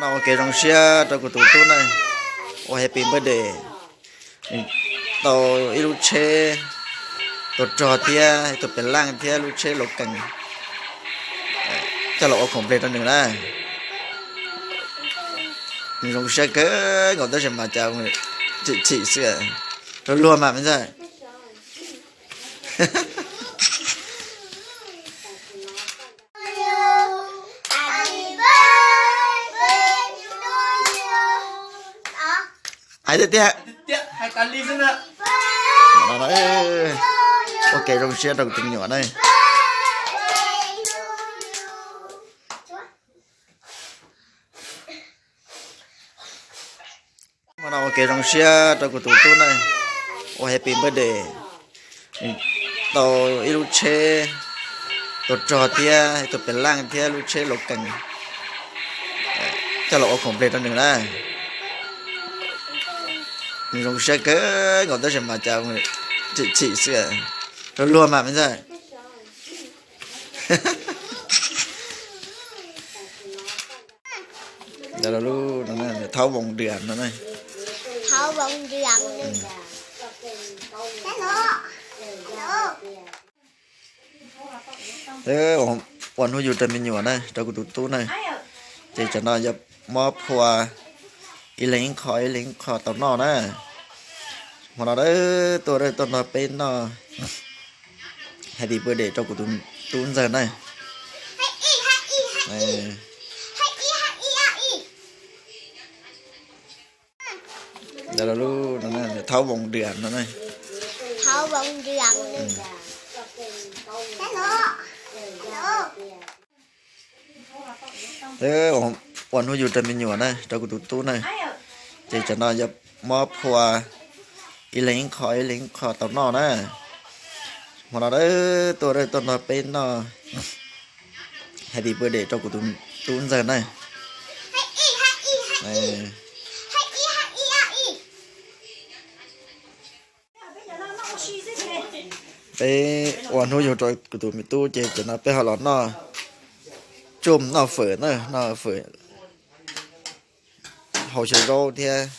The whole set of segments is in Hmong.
Ua kev zoo siab rau kuv tus tub na, ua happy birthday, nws tau ib lub tsheb, tus rog thiab tus pes laj thiab lub tsheb laus kees coj los ua khoom plig rau nws na. Nws zoo siab kawg nkaus tab sis mas cas chim chim xwb, luag luag mas me ntxhais. Hais tiag tiag. Ua kev zoo siab rau kuv tus me nyuam na. Hmo no ua kev zoo siab rau kuv tus tub na, ua happy birthday, nws tau ib lub tsheb, tus rog thiab tus pes laj thiab lub tsheb laus kees coj los ua khoom plig rau nws na. Nws zoo siab kawg nkaus tab sis mas cas chim chim xwb, luag luag mas me ntxhais. Thaub Voos Dias no. Ua hnub yug rau me nyuam na, rau kuv tus tub na, ces tsam no yuav muab phua ib leeg ib qho ib leeg ib qho tau noj na. Hmo no tuaj tuaj nrog peb noj happy birthday rau kuv tus tub ntxawg na. Thaub Voos Dias no. Ua hnub yug rau me nyuam na, rau kuv tus tub na, ces tsam no yuav muab phua ib leeg ib qho ib leeg ib qho tau noj na. Hmo no tuaj tuaj nrog peb noj happy birthday rau kuv tus tub ntxawg na. Peb ua hnub yug rau kuv tus me tub ces tsam no peb ho los noj tsum noj fawm na, noj fawm hau xyaw zaub thiab.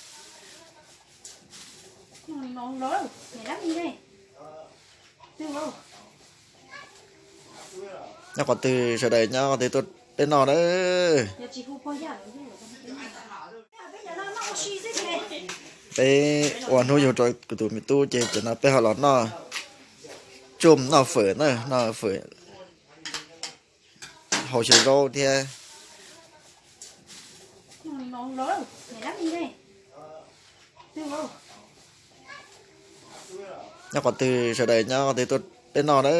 Nyob qhov twg sawv daws nyob qhov twg tuaj peb noj na. Peb ua hnub yug rau kuv tus me tub ces tsam no peb ho los noj tsum noj fawm na, noj fawm hau xyaw zaub thiab. Nyob qhov twg sawv daws nyob qhov twg tuaj peb noj na.